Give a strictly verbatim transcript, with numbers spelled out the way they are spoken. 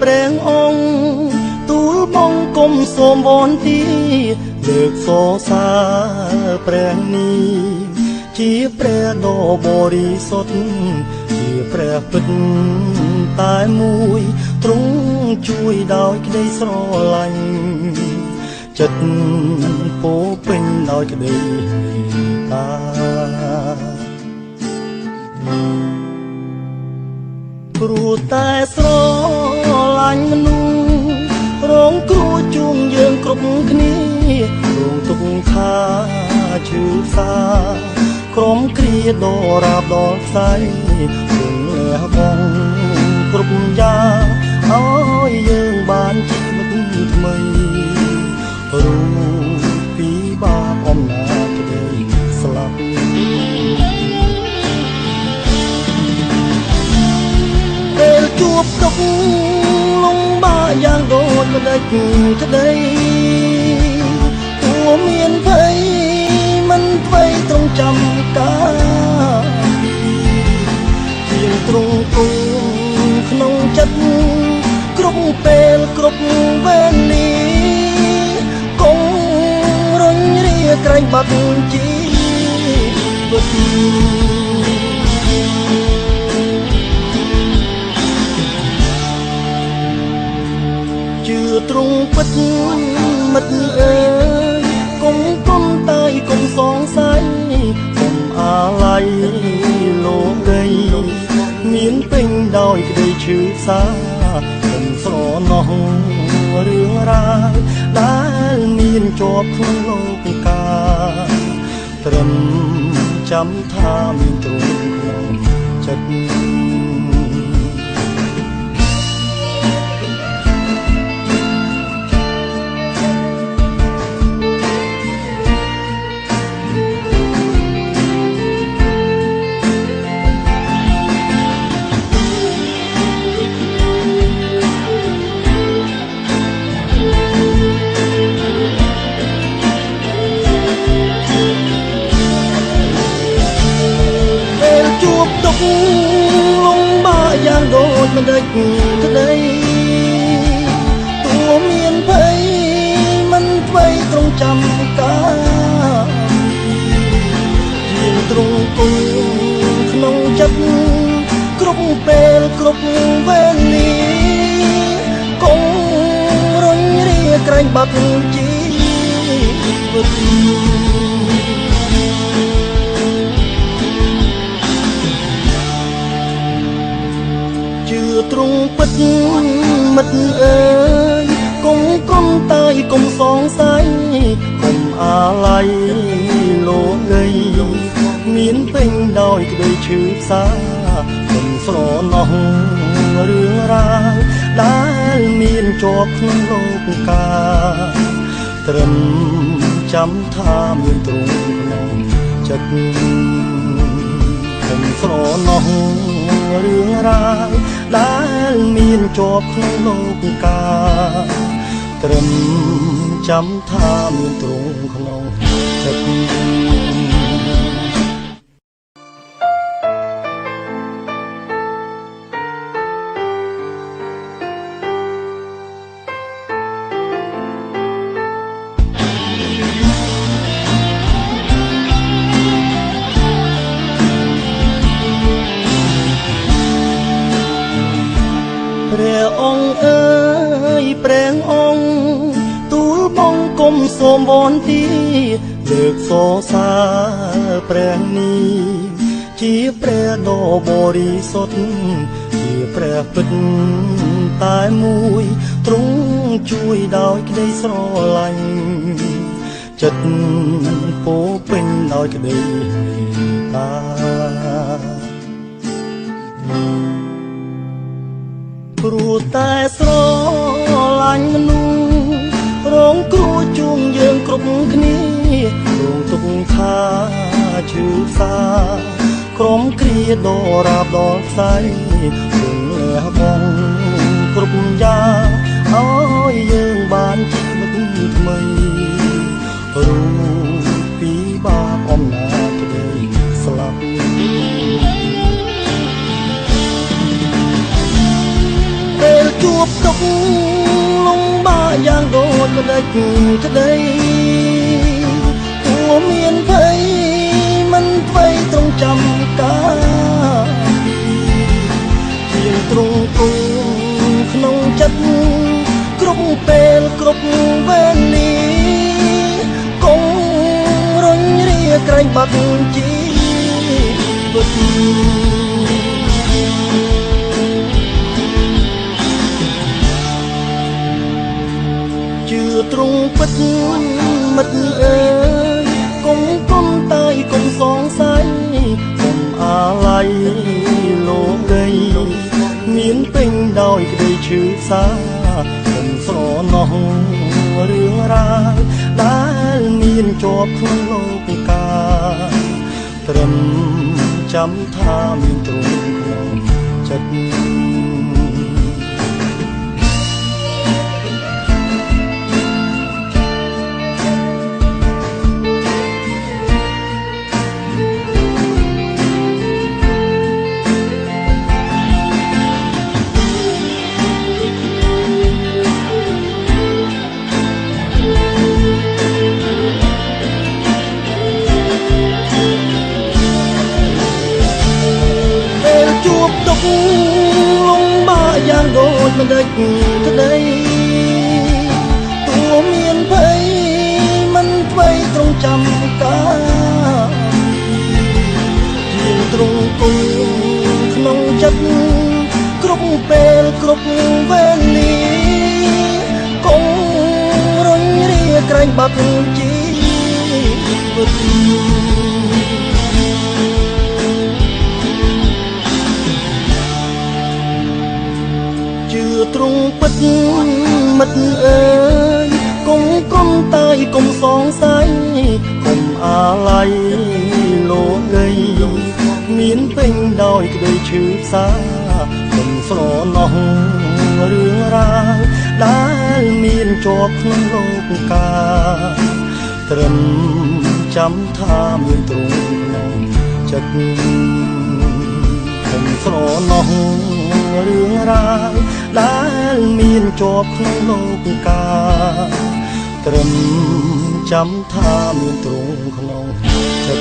ព្រះអង្គទូលបងកុំសូមវន្ទាលើកសរសើរព្រះនាមជាព្រះដ៏បរិសុទ្ធជាព្រះពិតតែមួយទ្រង់ជួយដោយក្តីស្រឡាញ់ចិត្តពោរពេញដោយក្តីមេត្តា ព្រោះតែស្រឡាញ់មនុស្សរងគ្រោះជួងយើងគ្រប់គ្នារងទុក្ខថាឈឺផ្សាក្រំគ្រាដរាបដល់ខ្សែរងលះបង់គ្រប់យ៉ាងឲ្យយើងបានជីវិតថ្មី រូបពីបាបអំណាចក្តីស្លាប់ពេលជួបទុក្ខលំបាកយ៉ាងដូចម្ដេចក្តី គួរមានភ័យមិនថ្វីទ្រង់ចាំការពារជាងទ្រង់គង់ក្នុងចិត្តគ្រប់ពេលគ្រប់វេលា កុំរុញរាក្រែងបាត់ជីវិតជឿទ្រង់ពិតមិត្តអើយកុំគន់តែកុំសង្ស័យកុំអាល័យលោកីមានពេញដោយក្តីឈឺផ្សាកុំស្រណោះរឿងរ៉ាវដែលមានជាប់ក្នុងលោកកាត្រឹមចាំថាមានទ្រង់ក្នុងចិត្ត ពេលជួបទុក្ខលំបាកយ៉ាងដូចម្ដេចក្តី ទោះមានភ័យមិនថ្វីទ្រង់ចាំការជាងទ្រង់គង់ក្នុងចិត្តគ្រប់ពេលគ្រប់វេលាកុំរុញរាក្រែងបាត់ជីវិត ជឿទ្រង់ពិតមិត្តអើយកុំគន់តែកុំសង្ស័យកុំអាល័យលោកីមានពេញដោយក្តីឈឺផ្សាកុំស្រណោះរឿងរ៉ាវដែលមានជាប់ក្នុងលោកកាត្រឹមចាំថាមានទ្រង់ក្នុងចិត្ត ខ្ញុំស្រណោះរឿងរ៉ាវដែលមានជាប់ក្នុងលោកកាត្រឹមចាំថាមានទ្រង់ក្នុងចិត្ត ព្រះអង្គអើយព្រះអង្គទូលបងកុំសូមវន្ទាលើកសរសើរព្រះនាម ជាព្រះដ៏បរិសុទ្ធជាព្រះពិតតែមួយទ្រង់ជួយដោយក្តីស្រឡាញ់ចិត្តពោរពេញដោយក្តីមេត្តា ព្រោះតែស្រឡាញ់មនុស្សរងគ្រោះជួងយើងគ្រប់គ្នារងទុក្ខថាឈឺផ្សាក្រំគ្រាដរាបដល់ខ្សែរងលះបង់គ្រប់យ៉ាងឲ្យយើងបានជីវិតថ្មី រួចពីបាបអំណាចក្តីស្លាប់ពេលជួប Dôk lŏng ƀă yang đôč mdêch kđi, tua miên phei mĭn vay trong chăm ka. Jêng trong kŭm knŏng chăt, krŭp pel krŭp ven ni, kŏng rŏnh ri kranh băk chi bŭt. Chư trong pĭt mĭt ơi, kŏng kon tay kŏng song sai, kŏng a lay lôk gay, miên pêng đôi kđi chư sa, kŏng so noh rưng rai, đal miên chop knŏng lôk ka. Trâm chăm tha miên trong knŏng chăt. Tel chup dôk lŏng ƀă yang đôč mdêch kđi, tua miên phei mĭn vay trong chăm ka. Jêng trong kŭm knŏng chăt, krŭp pel krŭp ven ni, kŏng rŏnh ri kranh băk chi bŭt. Chư trong pĭt mĭt ơi, kŏng kon tay kŏng song sai, kŏng a lay lôk gay, miên pêng đôi kđi chư sa, kŏng so noh rưng rai, đal miên chop knŏng lôk ka. Trâm chăm tha miên trong knŏng chăt, kŏng so noh rưng rai, đal miên chop knŏng lôk ka. Trâm chăm tha miên trong knŏng chăt.